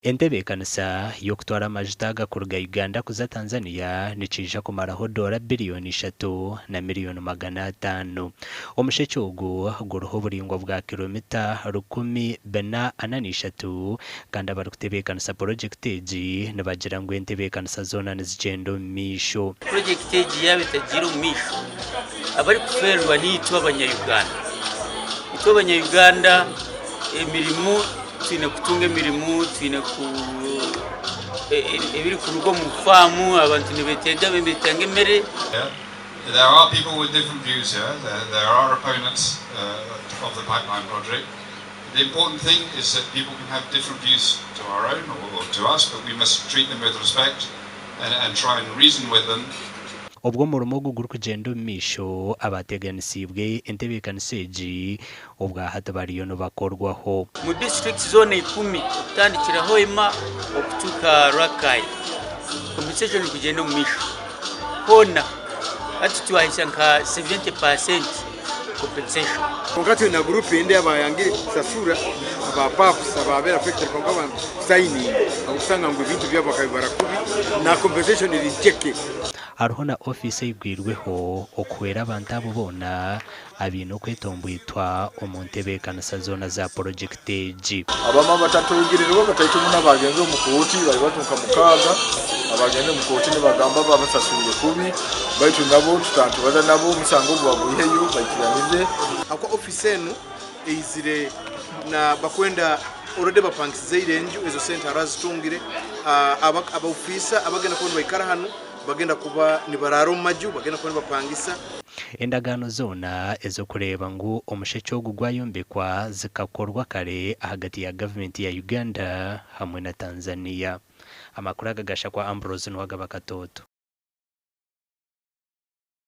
Entebeekanisa y'okutwara amajuta aga kuruga Uganda kuza Tanzania nikiija kumaraho doora biriyoni ishatu na miriyoni 500. Omushekye ogu guriho oburaingwa bwa kiromita 1403 kandi abarikutebeekanisa purogyekiti egi nibagira ngu entebeekanisa zoona nizigyenda omu maisho. Purogyekiti egi yaaba etagiire omu maisho, abarikufeerwa niitwe abanya-Uganda. Itwe abanya-Uganda emirimo twine kutunga emirimo, twine ku ebirikuruga omu faamu abantu nibetenga nibetenga emere. There are people with different views here. There are opponents of the pipeline project. The important thing is that people can have different views to our own or to us, but we must treat them with respect and, and try and reason with them. Obwo omurimo ogu gurikugyenda omu maisho, abateganisiibwe entebeekanisa egi obwahati bariyo nibakorwaho. Mu disiturikiti zoona ikumi okutandikira Hoima okutuuka Rakai, compensation erikugyenda omu maisho hoona hati twahitsya nka 70% compensation. Kwonka twine na group endi abayangire kusasura aba paps ababaire affected kwonka basayininga ahabw'okushanga ngu ebintu byabo bakabibara kubi na compensation eri nkye. Hariho na ofiisi eigwirweho okuhwera abantu abo boona abaine okwetombwitwa omu ntebeekanisa zoona za purojekiti egi. Abamwe abatatungire nibo bataito muno abagenze omu kooti bali batu nka mukaaga abagenze omu kooti nibagamba babasaswire kubi baitu nabo tutantubaza nabo omusango ogu bagwiheyo baikiranize. Ahabw'okuba ofiisi enu eizire na bakwenda already bapangisize ira enju ezo sente hariho azitungire. Aba ofiisa abagenda kuba nibaikara hanu bagenda kuba nibaraara omu maju, bagenda kuba nibapangisa. Endagaano zoona ez'okureeba ngu omushekye ogu gwayombekwa zikakorwa kare ahagati ya gavumenti ya Uganda hamwe na Tanzania. Amakuru aga gashakwa Ambrose Nuwagaba Katooto.